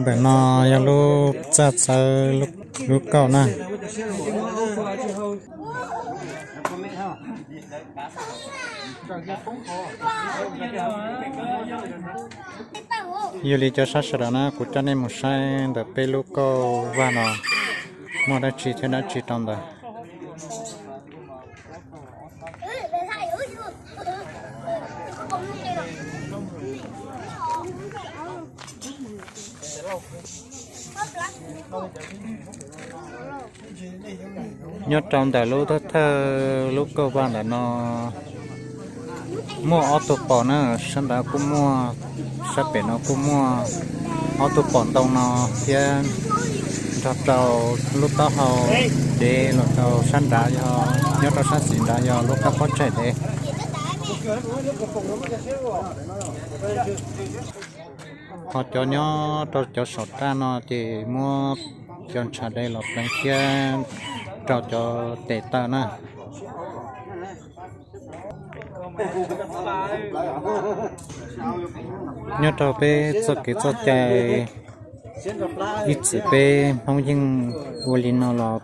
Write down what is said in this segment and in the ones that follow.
Ntawm no yog lub txaj txawb, lub kauj na. Yog li cov saib sawv daws na, kuv coj nej mus saib ntawm peb lub kauj vag no muaj dab tsi thiab dab tsi rau ntawd. Nyob rau ntawm lub thawj thawj lub kauj vaj ntawm no muaj ob tug pom na, sab nrad kuj muaj, sab pem no kuj muaj ob tug pom ntoo no thiab, nrog rau lub taub hau dev los rau sab nrad, yog nyob rau sab xis nrad yog lub qab pob tsaig dev. Ho cov nyob rau cov saum raj no ces muab cov ntshav dev los pleev thiab rau cov tes taw na. Nyob rau peb txoj kev txoj cai ib txwm peb Hmoob yeej ua li no los,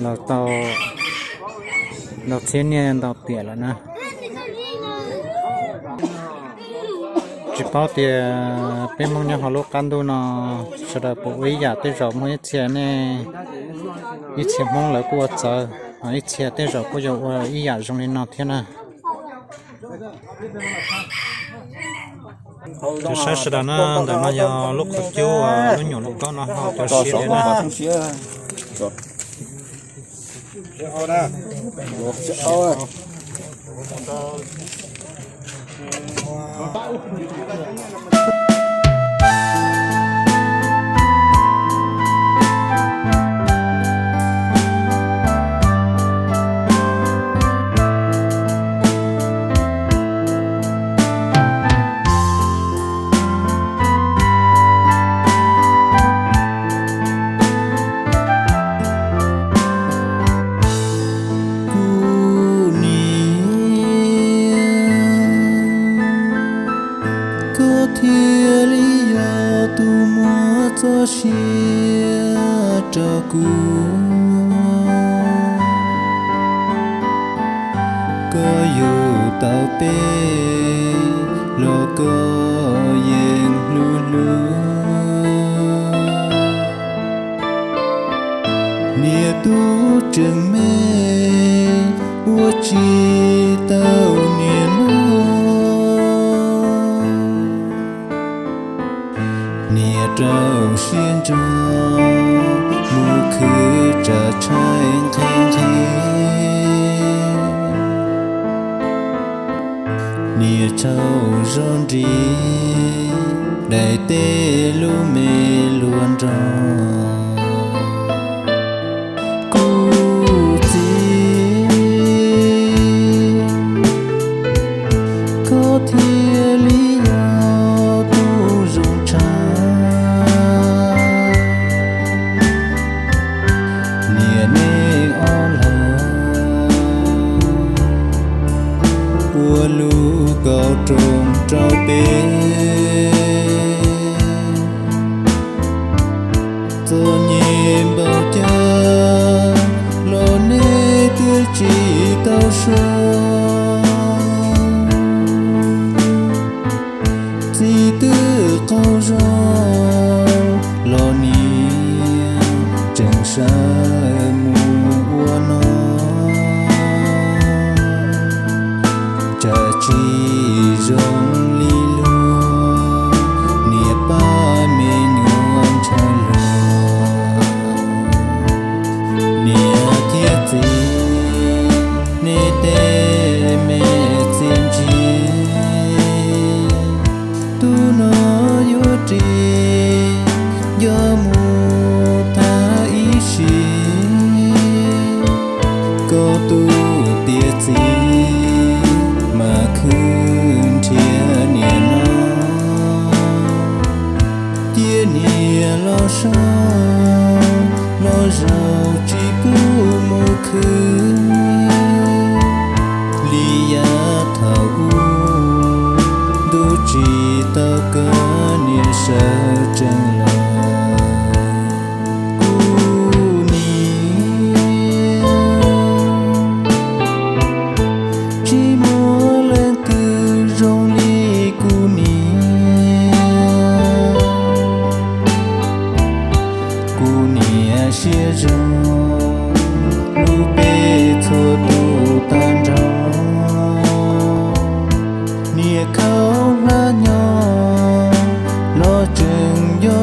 los tau ntau txhiab niaj ntau tiam lawm na. Tsis paub tias peb Hmoob nyob hauv lub qab ntuj no sawv daws puas ua ib yam, tej zaum muaj ib txhia nej, ib txhia Hmoob lawv kuj ua txawv, ib txhia tej zaum kuj yuav ua ib yam zoo li no thiab na. Cov saib sawv daws na, ntawm no yog lub qhov cub uas lub nyuam lub kaub no hau cov siav na. Kuv niam, koj thiaj li yog tus muab txoj sia rau kuv. Koj yug tau peb los koj yeej hlub hlub. Niam tub tseem me ua tsis tau niam loj. Niam rau siab ntso mus khwv tsa tshaib nqhis nqhis. Niam tsaug zog nrig daim teb lub me luag nrog. Kuv txiv, koj thiaj li yog tus zoo tshaj. Niam nej ob leeg ua lub kauj rooj rau peb. Txom nyem npaum cas los nej twb tsis tau so. Txiv twb qaug zog los niam tseem sawv mus ua no. Tsam tsis zoo li luag, niam pab me nyuam ntshaw luag. Niam thiab txiv, nej tej me txiaj ntsig, tus no yuav ris nco mus tag ib sim. Koj tus tiav txiv mas khwv nrhiav niam no. Cia niam los so, los zaum tsis pub mus khwv. Li yav thaum ub, ntuj tsis tau kawg niam sawv tsees lawm. Kuv niam, tsis muaj leej twg zoo li kuv niam. Kuv niam siab zoo, hlub peb txhua tus tag nrho. Niam khaub hlab nyo, los tseem nco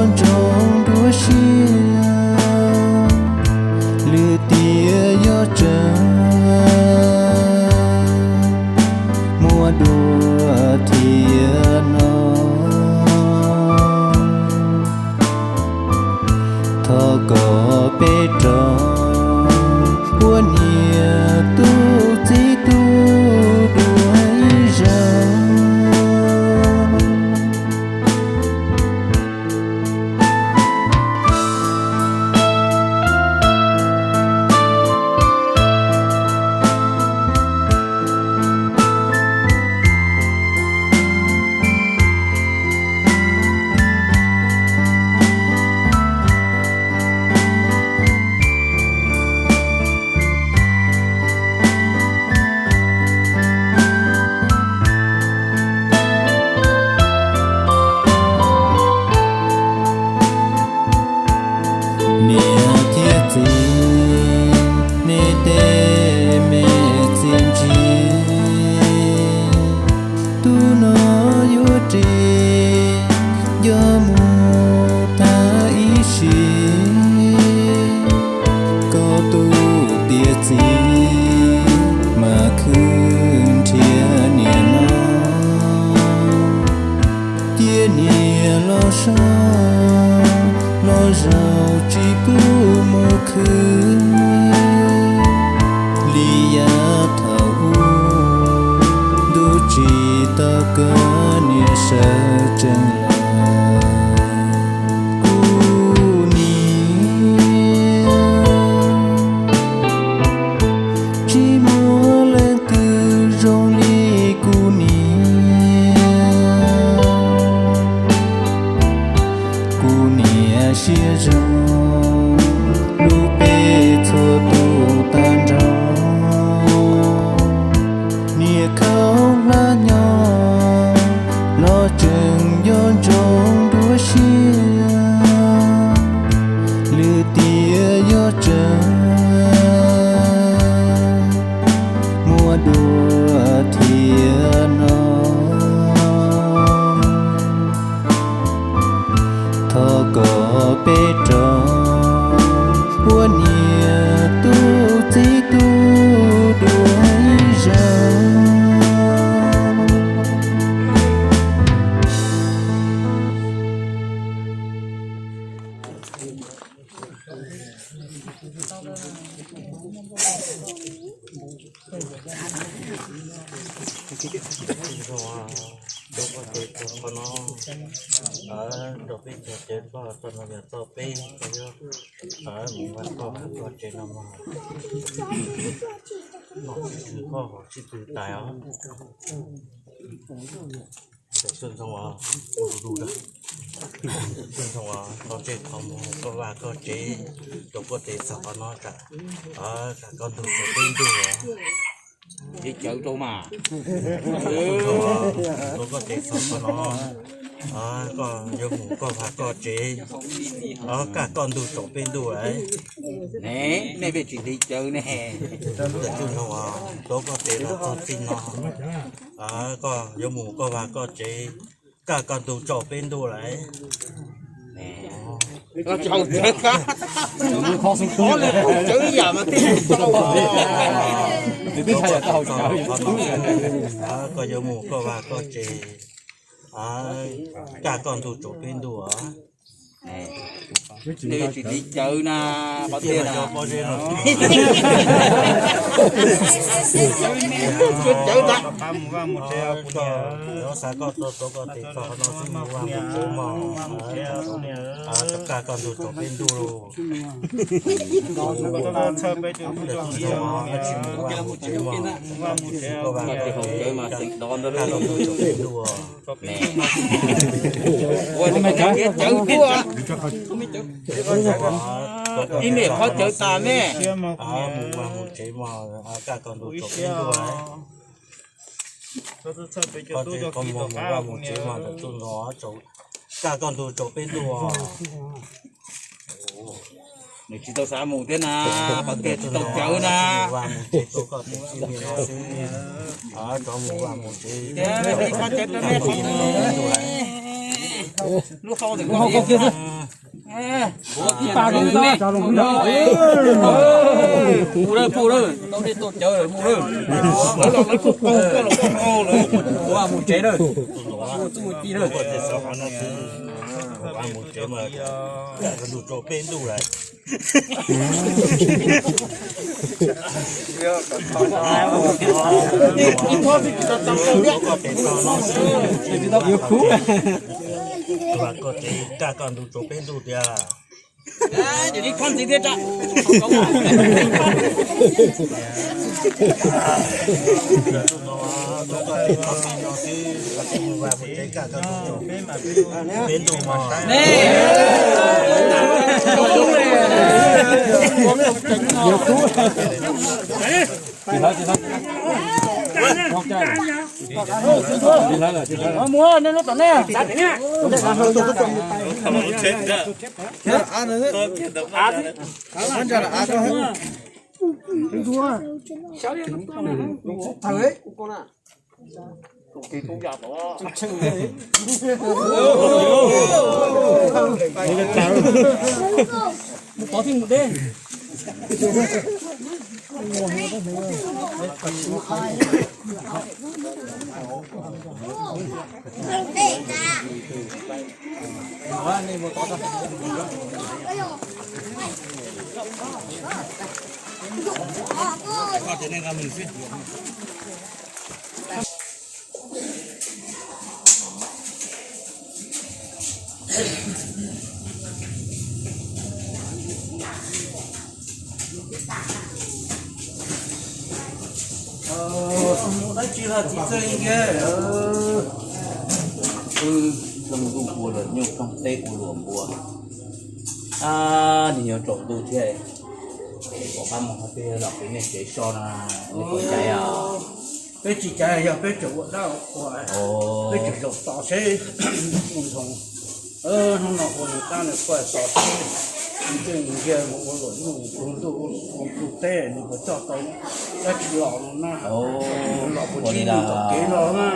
Los sab los zaum tsis pub mus khwv li yav thaum ub, ntuj tsis tau kawg niam sawv tsees lawm. Kuv niam, tsis muaj leej twg zoo li kuv niam. Kuv niam siab zoo hlub peb txhua tus tag nrho. Niam khaub hlab nyob los tseem nco ntsoov dua siab, lwm tiam yog tseem muaj dua thiab no. Thov kom peb rov ua niam tub txiv tub dua ib zaug. Rau koj ces txog qhov no, rau peb txog ces koj txog no yog txog peb, koj yuav mus vaj koj vaj koj tsev no mog. Noj sib twv koj haus sib twv tais os. Txawm Txawj Ntxhoo, Txawj Ntxhoo, txog tseg qhov mus koj vaj koj tsev, rau koj ces txog qhov no, kam koj ntug tsaus peb ntuj os. Li cawv rau mas. Rau koj ces txog qhov no, koj yuav mus koj vaj koj tsev, kam koj ntug tsaus peb ntuj lawm. Ne, nej peb tsis li cawv ne. Txawm Txawj Ntxhoo, rau koj ces los txog txij no, koj yuav mus koj vaj koj tsev, kam koj ntug tsaus peb ntuj lawm. Tsis haus cawv, haus cawv ib yam mas twb tau. Koj yuav mus koj vaj koj tsev, kam koj ntug tsaus peb ntuj os. Nej tsis li cawv na, qhov tiag na. Cawv ntag. Xav koj txog koj ces txog qhov no xwb, mus vaj mus tsev mog, kam koj ntug tsaus peb ntuj lauj. Tsis mus vaj mus tsev mog, koj vaj koj tsev, kam koj ntug tsaus peb ntuj. Ua cawv tuaj, ib niam qhov cawv tas me. Mus vaj mus tsev mog, kam koj ntug tsaus peb ntuj. Koj mus vaj mus tsev mog, kam koj ntug tsaus peb ntuj. Nws tsis tau xav mus thiab na, qhov tiag tsis tau cawv na. Mus vaj mus tsev, koj tes tsis li no xwb. Rov mus vaj mus tsev, ib qhov cawv rau nej qhov no. Lub hau, lub hau koj kiag xwb. Ib pas zoo tso, tso zoo xwb. Mus lawm, mus lawm, tau dej tau cawv lawm, mus lawm. Lawv los lawv kuj qaug koj los koj qaug lawm, mus vaj mus tsev lawm. Mus txuj mus ci lawm. Mus tsev mas, ntug tsaus peb ntuj lawm. Koj tes, kam koj ntug tsaus peb ntuj tiag. Ib qho ntxiv thiab tso. Peb ntuj mog. Mus tod thiaj mus deb. Mus dab tsi los txiv txawj ntiag. Wb ploog ntuj ua luam nyuj, ploog teb ua luam npua. Nws yuav tsaus ntuj thiab, pom qab mus qhov twg los pem nej tsev so no, nej puas caiv os? Peb tsis caiv, yog peb tseem ua dab ua qhua, peb tseem zaum tos seb mus nthoov. Hnub no ua nws qab nws quaj tos seb nws twj nws ntiag mus ua luam nyuj, ua ntuj ua teb nws puas coj tau dab tsi los no na. Los puas ntsib nws tom kev no na.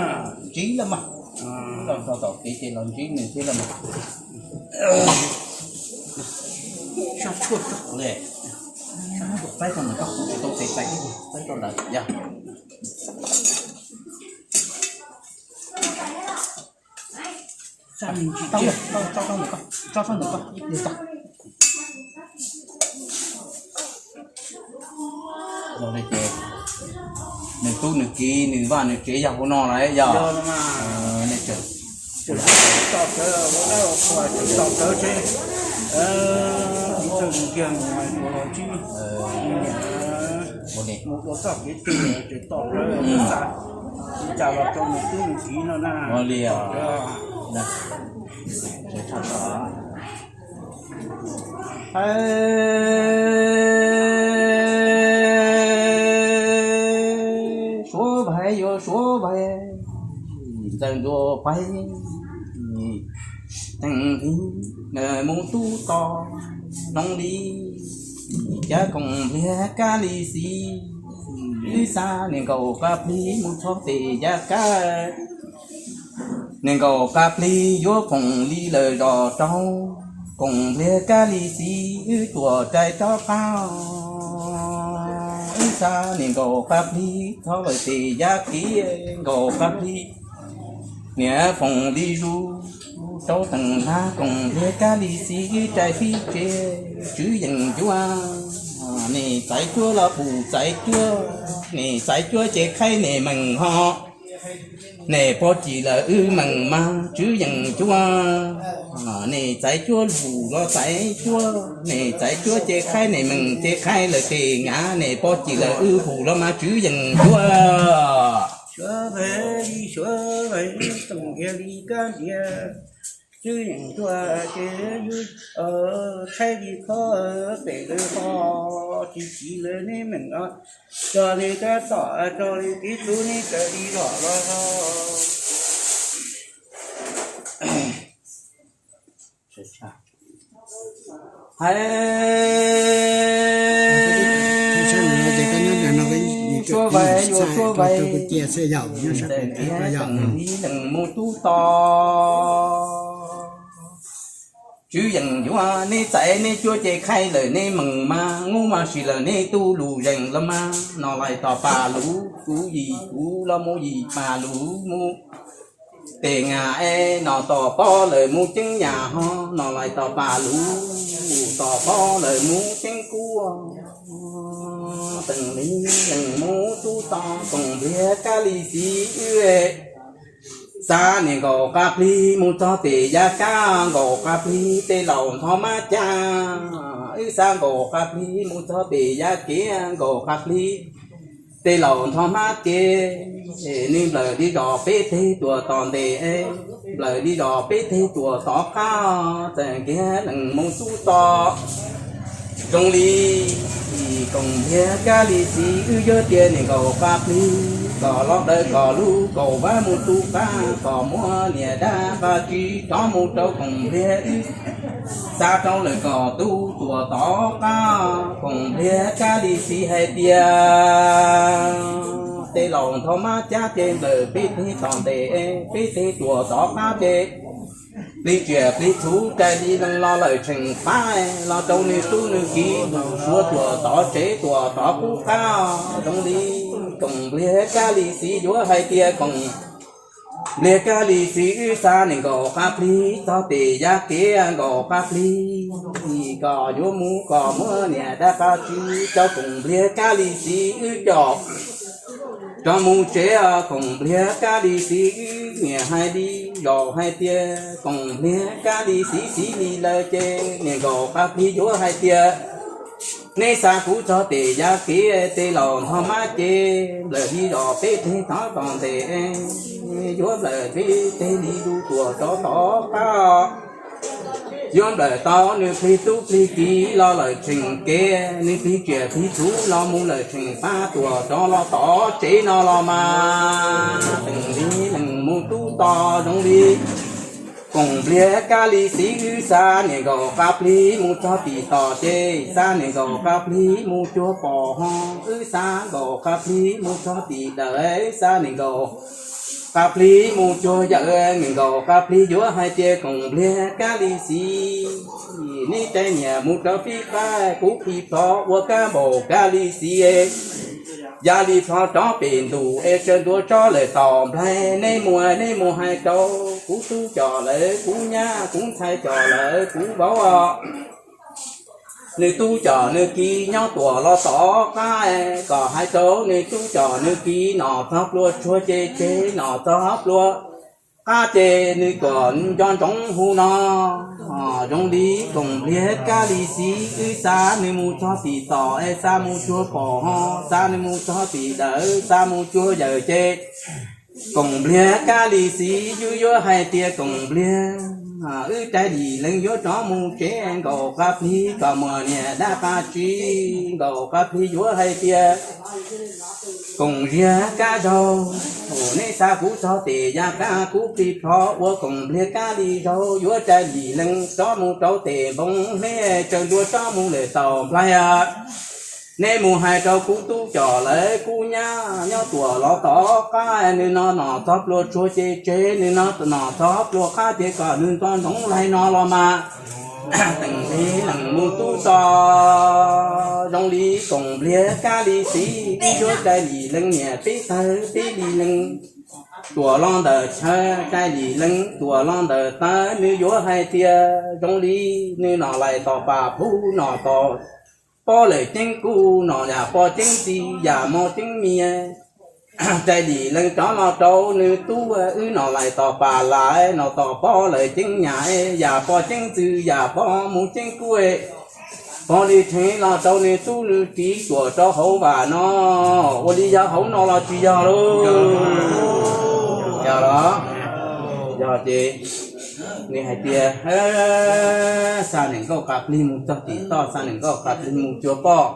Ntsib los mas, los txog tom kev ces los ntsib nws thiab los mas. Sab tshuaj tso le, sab tshuaj faib rau nws koj, kuv tsis tau tes faib thiab, faib rau lawv yog. Tso rau ntawm koj, tso rau ntawm koj ib pliag tso. Los li ces nws tub nws kiv nws vaj nws tsev yog hauv no lawm yog? Nej tseem tso sawv, ua dab ua qhua tseem tso sawv seb tus ntxawg ntiag mus mas yuav los ntsib niam mus ua txoj kev twg tseem tso sawv, ua cas los rau nws tub nws kiv no na. Ua li os. Suav vais yuav suav vais, ntxawg ntuag pais teem nqhis mus tub to, zoo li cov koom npliag kab li xis. Wb xa niam nkaum qab plig mus txog tes yav kab, niam nkaum qab plig yuav foom li lawm zos rau, koom npliag kab li xis wb tuam rais rov qab. Wb xa niam nkaum qab plig txog lawm tes yav kiv, nkaum qab plig niam foom li zus rau teem nag, koom npliag kab li xis wb rais fib tsev. Tswv yees cuab, nej txaiv cuab los pum txaiv cuab, nej txaiv cuab ces qhaib nej meem ho, nej pog cim lawm wb meem mas. Tswv yees cuab, nej txaiv cuab pum los txaiv cuab, nej txaiv cuab ces qhaib nej meem ces qhaib lawm tes nag, nej pog cim lawm wb pum los mas. Tswv yees cuab. Suav vais, suav vais, koom npliag li kab ntiag, tswv yees cuab ces yus qhaib li khob pem lawv ho, tsis txais lawv neb meem os. Tso li kab tom, tso li kev txhub neb kaw li los los. Hais, suav vais yuav suav vais, li lees mus tub to. Tswv yees yuav, neb txaiv neb cuab ces qhaib lawm neb meem mas, hnub mas sim lawm neb tub lus zees los mas. Nom lais tom pas luv, kuv yim kuv los mus yim pas luv mus. Tes ngas es nom tom pob lawm mus ceeb yam ho, nom lais tom pas luv, tom pob lawm mus ceeb kuab. Teem li lees mus tub to, koom npliag kab li xis wb xa niam nkaum qab plig mus txog tes yav kab, nkaum qab plig tej laus nthov mab cab. Wb xa nkaum qab plig mus txog tes yav kev, nkaum qab plig tej laus nthov mab kev. Nws nplawm li zos peb teg tuam tom ntej, nplawm li zos peb teg tuam tom qab, txawm kiag lees mus tub to. Zoo li koom npliag kab li xis wb yuav tias niam nkaum qab plig, kom los daws kom lub kaum vab mus tub qab, kom muab niam dab qab tsis rov mus rau koom npliag wb xa rau lawm kom tub tuam tom qab. Koom npliag kab li xis hais tias tej laus nthov mab cab ces nplawm peb teg tom ntej, peb teg tuam tom qab ces plig tsiam plig txhuv rais li lees los lawm tseem pab los rau nws tub nws kiv mus suav tuam tom tsev tuam tom qub qab. Zoo li koom npliag kab li xis yuav hais tias koom Npliag Kab Lis Xis wb xa nees nkaum qab plig txog pem yav kev nkaum qab plig, kom yuav mus kom muab niam dab qab tsib rau Koom Npliag Kab Lis Xis wb coj rov mus tsev. Koom Npliag Kab Lis Xis wb niam hais li zaum hais tias Koom Npliag Kab Lis Xis xis li lawm ces nees nkaum qab plig yuav hais tias neb xa kuv txog pem yav kev tej laus nrog mab ces nplawm li zos peb teg thov tom ntej, yuav nplawm peb teg li lub tuam rov tod qab. Yuav nplawm tau nws plig tub plig kiv los lawm tseem kev, nws plig tsiam plig txhuv los mus lawm tseem pab tuam rov los tom tsev no los mas teem li nees mus tub to zoo li Koom Npliag Kab Lis Xis wb xa nees nkaum qab plig mus txog tim tom ces xa nees nkaum qab plig mus cuag pom ho, wb xa nkaum qab plig mus txog tim dawm xa nees nkaum qab plig mus cuag yawm, nees nkaum qab plig yuav hais tias Koom Npliag Kab Lis Xis, neb cai niam mus rau pib qab kuv plig plho ua kab npaum Kab Lis Xis. Yam li plho rov pem ntuj es tsawg ntua tsob lawm tom nplaig, neb mus neb mus hais rau kuv tub coj lawm kuv nyab, kuv ntxhais coj lawm kuv vauv, nws tub coj nws kiv nyob tuam los tom qab, kom hais rau nws tub coj nws kiv nom txog plua tshuag ces tseg, nom txog plua qab ces nws kom nco ntsoov hu no. Zoo li Koom Npliag Kab Lis Xis wb xa nws mus txog tim tom es xa mus cuag pom ho, xa nws mus txog tim dawm xa mus cuag yawm ces Koom Npliag Kab Lis Xis wb yuav hais tias Koom Npliag, wb rais lim lees yuav rov mus tsev nkaum qab plig kom muaj niam dab qab tsib, nkaum qab plig yuav hais tias Koom Npliag Kab Zaug, neb xa kuv txog pem yav qab kuv plig plho ua Koom Npliag Kab Lis Zaug yuav rais lim lees rov mus rau pem npoo hleb tsawg ntua tsob mus lawm tom nplaig. Neb mus hais rau kuv tub coj lawm kuv nyab nyob tuam los tom qab, nws no nom txog plua tshuag ces tseg, nws no nom txog plua qab ces kom nws nco ntsoov laig no los mas teem li nees mus tub to. Zoo li Koom Npliag Kab Lis Xis wb yuav rais lim lees niam peb tawg peb li lees, tuam los ntawm chaw rais lim lees tuam los ntawm taw, nws yuav hais tias zoo li nws nom laim tom pam pub nom tom pob lawm ceeb kuj nom yam poj ceeb txiv yam mos ceeb mias. Rais lim lees rov los rau nws tub, wb nom laim tom pam lam nom tom pob lawm ceeb nyam, yam poj ceeb txwm yam poj mus ceeb kuj, pog li rheev los rau nws tub nws kiv tuam rau hauv vam no. Ua li yog hauv no los tsis yog lauj? Yog los? Yog ces nws hais tias xa nees nkaum qab plig mus txog tim toj, xa nees nkaum qab plig mus cuag poj.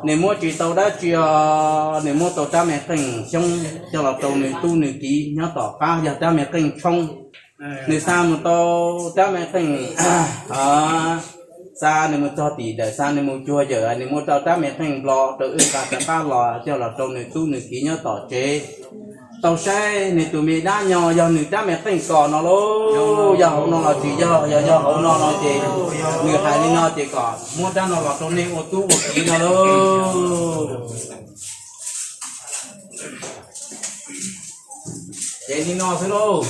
Nws muab tsis tau dab tsi os, nws muab tau rab me qeej xyoob coj los rau nws tub nws kiv nyob tom qab yog rab me qeej tshoob. Nws xa mus tau rab me qeej, xa nws mus txog tim dawm xa nws mus cuag yawm, nws muab rau rab me qeej nplo rau wb nqa rov qab los coj los rau nws tub nws kiv nyob tom tsev. Tau saib nws tus me dab nyo yog nws rab me qeej kom no lauj, yog hauv no los tsis yog, yog yog hauv no no ces nws hais li no ces kom muab rab no los rau nej ua tub ua kiv no lauj. Ces li no xwb lauj.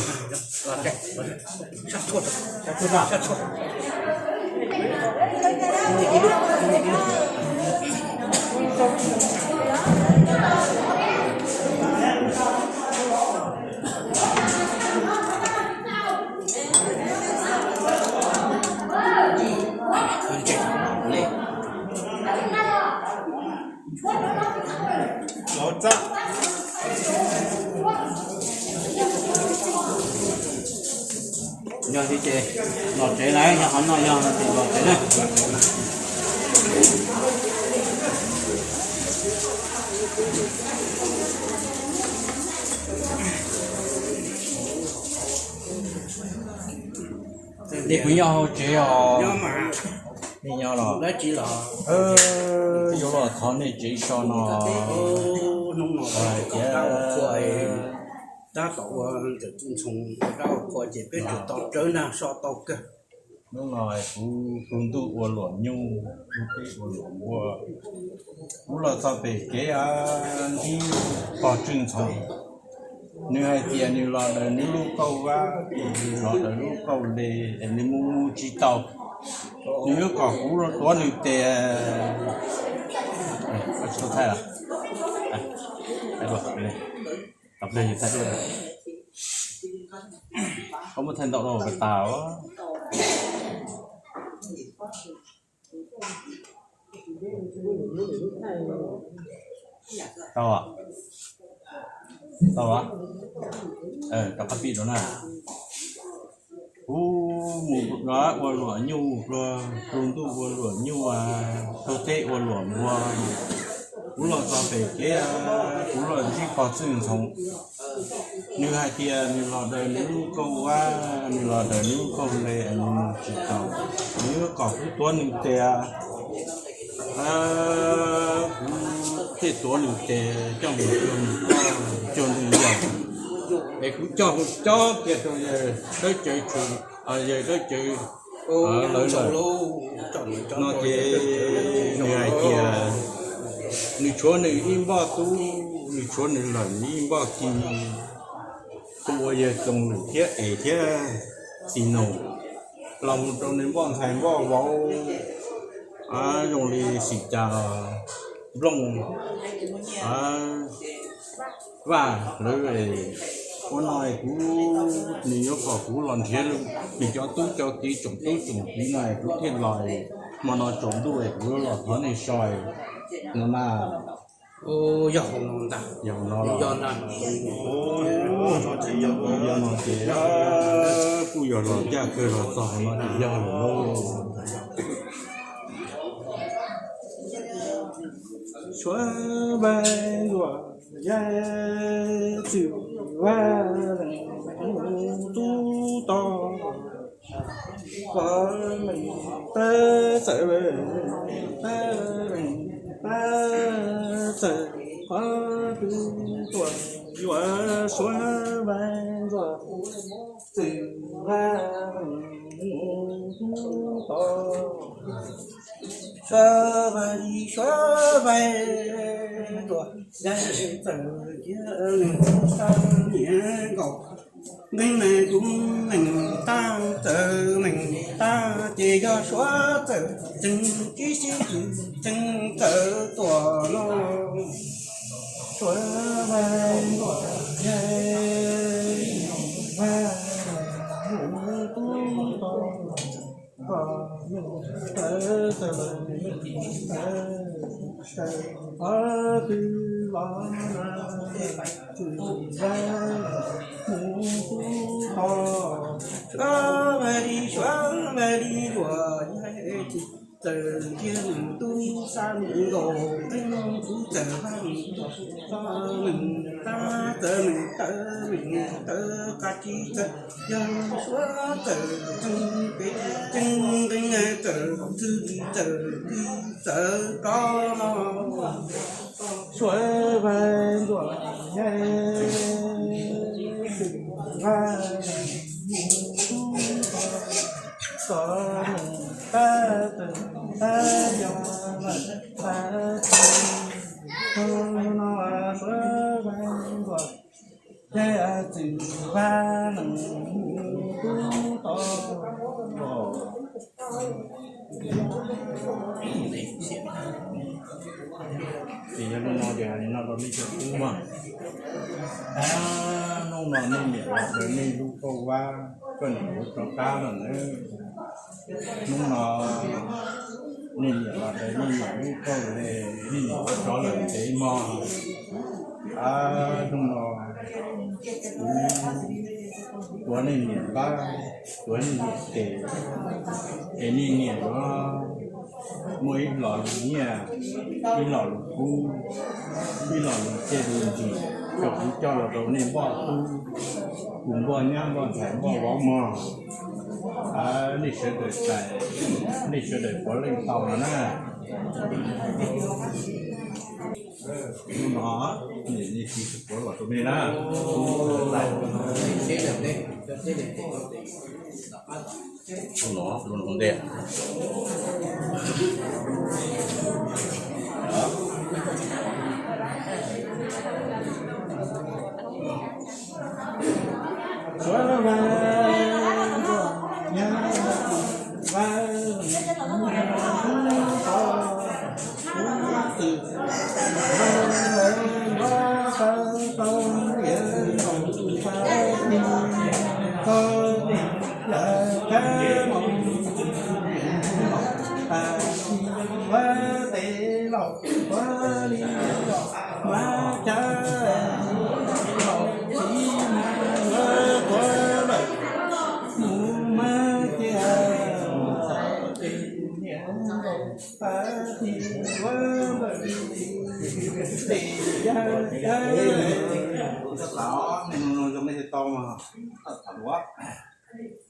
Nyob tib ces los tsev lawm, yog qhov no yog no ces los tsev na. Nej puas nyob hauv tsev os? Nej nyob los? Yuav los thov nej tsev so no. Hnub no hais tias tab tom ua ntawm txuj ntxhoo ua dab ua qhua ces peb tseem tau rawv nag so tau kawg. Hnub no kuv tu ntuj ua luam nyuj, tu teb ua luam npua, kuv los txog pem kev nthib pog tswj ntxhoo. Nws hais tias nws los daws nws lub kauj vab, nws los daws lub kauj le, es nws mus mus tsis tau. Nws yuav kom kuv tuav nws tes. Koj muab thaij ntau rau tas. Tau, tau, rov qab pib rau na. Kuv mus ua luam nyuj, plua ntuj ua luam nyuj, taug teb ua luam npua. Kuv los txog pem kev, kuv los ntsib pog Txwj Ntxhoo. Nws hais tias nws los daws nws lub kauj vab, nws los daws nws lub kauj le, nws mus tsis tau. Nws yuav kom kuv tuav nws tes, kuv thiaj tuav nws tes coj mus cuag nws pog, cuag nws yawg. Es kuv coj mus cob kiag rau yawg Dawb Cawv tshwm, yawg Dawb Cawv lawv lawm. No ces nws hais tias nws tshuav nws ib npoj tub, nws tshuav nws lawm nws ib npoj ki, tus uas yawg Txoos Lwm thiab Es thiab Txiv Nus los mus rau nws npoj ntxhais npoj vauv, zoo li Xim Cas, Nplooj, Vaj lawv. Ua no kuv, nws yuav kom kuv los nrhiav nws cov tub cov kiv tsoom tub tsoom kiv no kuv thiaj los. Hmo no tsaus ntuj kuv los thov nej so no na. Yog hauv no ntag, yog hauv no los. Yog no ces kuj yog los ncaj kawg los txog hauv no ces yog lawm lauj. Suav Vaij Ntxuam, yawg Txwm Vaj Leej Tub Tod, pog Meej Tab Txawm, pog Meej Tab Txawm, pog Tub Tuam Yuav, Suav Vaij Ntxuam, Txwm Vaj Leej Tub Tod, Suav Vaij, Suav Vaij Ntxuam, yawg Txawm Kiag Leej Tub Xab Niam Nkaus, Nqeeb Meej Tub Meej Tab, Txawm Meej Tab, ces yog Suav Txawm Tseeg Kib Sib Txwm Tseeg Txawm Tuam no. Suav Vaij Ntxuam, yawg Vaj Leej Tub Tod, pog Meej Tab Txawm, Meej Tab Txawm, pog Tub Los Na, Txwm Vaj Leej Tub Tod, Suav Vaij Li, Suav Vaij Li Ntxuam, yawg Txawm Kiag Leej Tub Xab Niam Nkaus, Nqeeb Tub Txawm Vaj Leej Tub Tod, Meej Tab Txawm, Meej Tawv, Meej Tawv Qab Tsib Txawm, yog Suav Txawm Tseeg Pem Tseeg, Nqeeb Txawm Txwj Txawm Txwj Txawm Rov No. Suav Vaij Ntxuam, yawg Txwm Vaj Leej Tub Tod, Meej Tab Txawm, Tab Yog Leej Tab Txwj Rov No. Suav Vaij Ntxuam, yawg Txwm Vaj Leej Tub Tod. Ces yog li no ces hais li no rau nej cov tub mog. Ab, hnub no nej niam los daws nej lub kauj vab, koj niam yuav rov qab lawm nawb. Hnub no nej niam los daws nej niam lub kauj le, nej niam yuav rov lawm ntev mog. Ab, hnub no kuv tuav nej niam npab, tuav nej niam tes, es nej niam yuav muaj ib lo lus nyiaj, ib lo lus kub, ib lo lus txiaj lus ntsig, kom kuv coj los rau nej npoj tub, kuv npoj nyab npoj ntxhais npoj vauv mog. Nej sawv daws txais, nej sawv daws puav leej tau no na. Hnub no niam txiv tsis puav los rau nej na. Hnub no, hnub no ntej.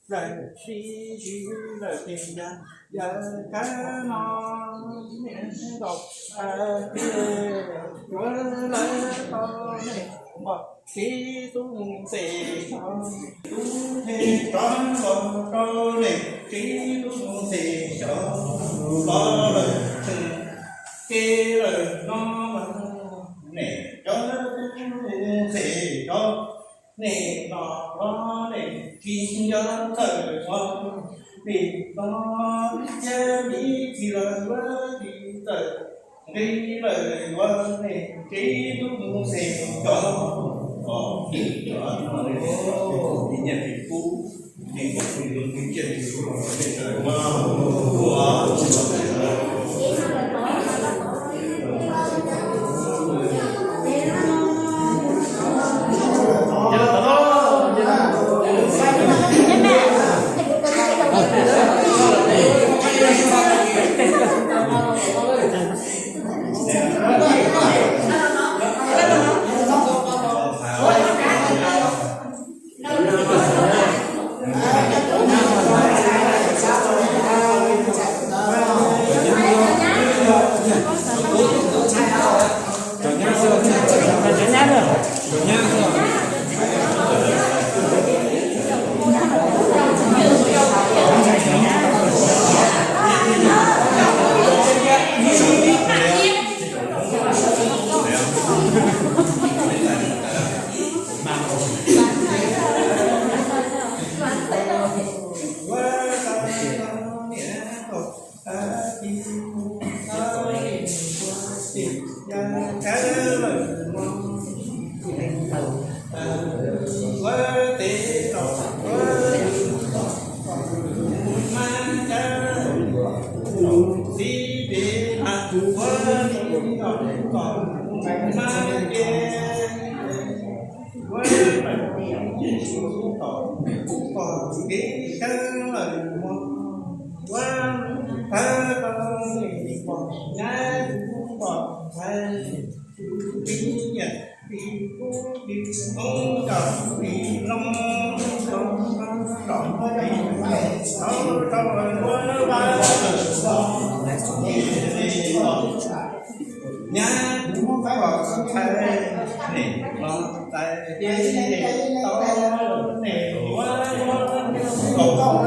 Lawv sib zis lawm ces yawg, yawg kab no niam ntaus tiag, yuav lawv tau nej npog txiv tub mus xes xyov, tub nthe rov los rau nej txiv tub mus xes xyov, los lawm ces lawm no mas nej cov tub mus xes xyov, nej los los nej tsis nco txawj ua, nej los thiab miv txiv lawv yuav tsis txawj nqi lawm yuav nej txiv tub mus xes xyov. Nyab muab pab los txhais, nim los txais, tau nim yuav, kom pab los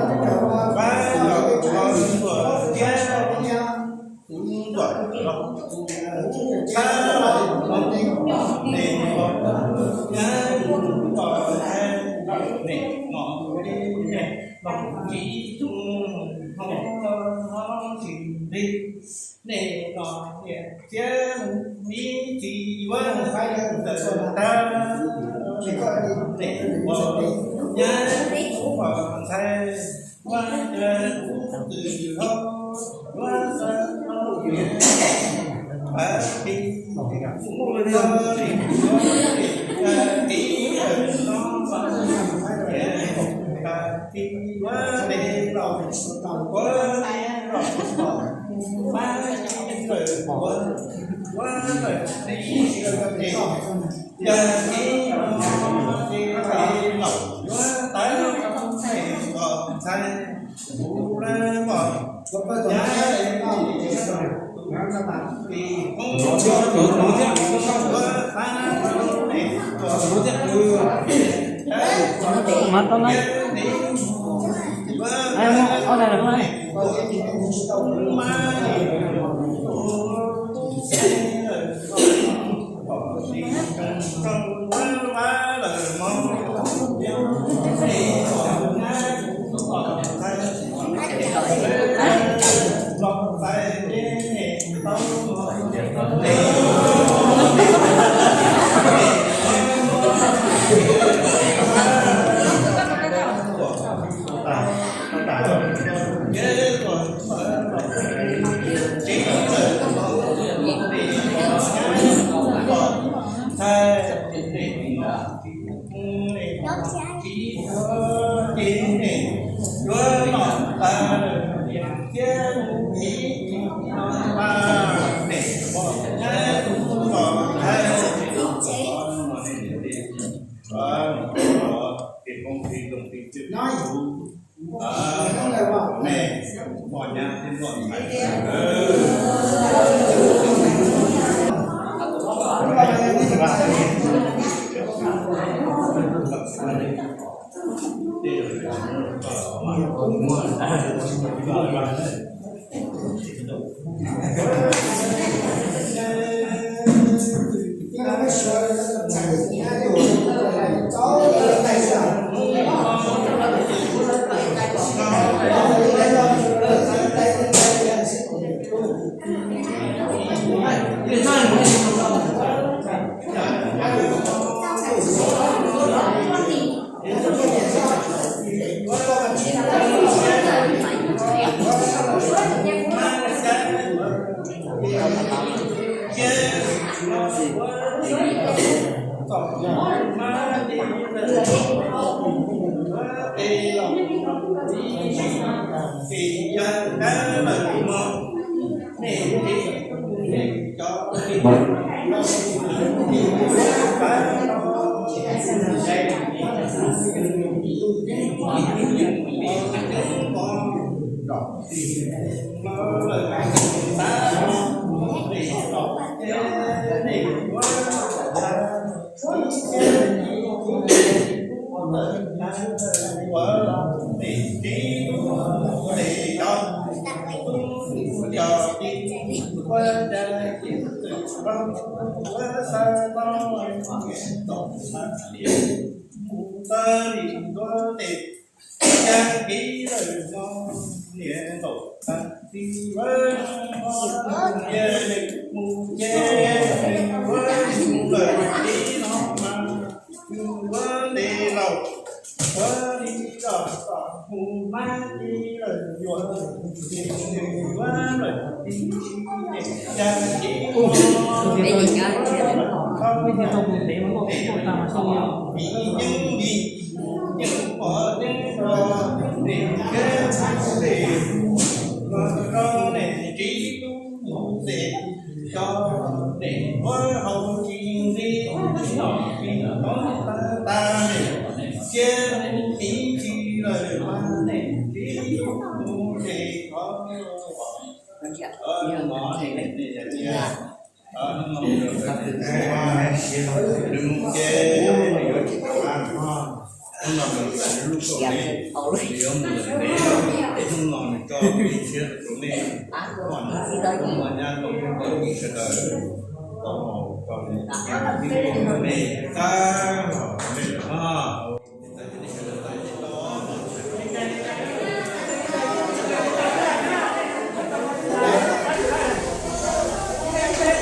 txhais, thiab tus ntuam los, tus pab los, nim los, nyab tus ntuam los, nim los, nim los tsis tus, ho ho tsis nqi. Nej los niam thiab miv txiv yuav tawm tag, nej ua nyab ua ntxhais, ua cas kuv twb hlob, yuav xav tau niam pab tij, ua li tiv no, tiv yuav tes los, ua tes los, pab tij lawm ua, ua lawm tij, yog tij no ces tes los yuav tawm tag, ntxhais tus lawv pom nyab, tis hoob yuav tag, tes los Mas tau na. Ai, ob daim lawm ne.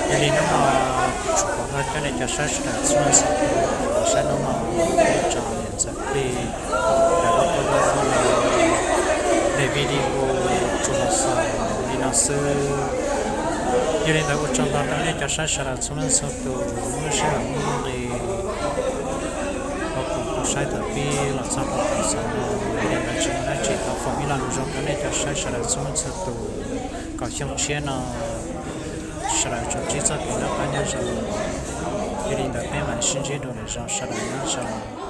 Yog li hnub no tsum pom hlo coj nej cov saib sawv daws txhua leej txhua tus, saib hnub no ib tsoom niam txiv kwv tij, lawv ua tau ua txog li video tsuas los xaus li no xwb. Yog li ntawd ua tsaug ntau rau nej cov saib sawv daws txhua leej txhua tus, lub sij hawm muaj nqis los koom kuv saib thaum pib los txog rau thaum xaus no. Yog li ntawd tsis muaj dab tsi, thov foom ib lo lus zoo rau nej cov saib sawv daws txhua leej txhua tus, kom xyoo tshiab no sawv daws tsuas ntsib txoj kev noj qab nyob zoo. Yog li ntawd peb mam sib ntsib dua lwm zaus, sawv daws nyob zoo.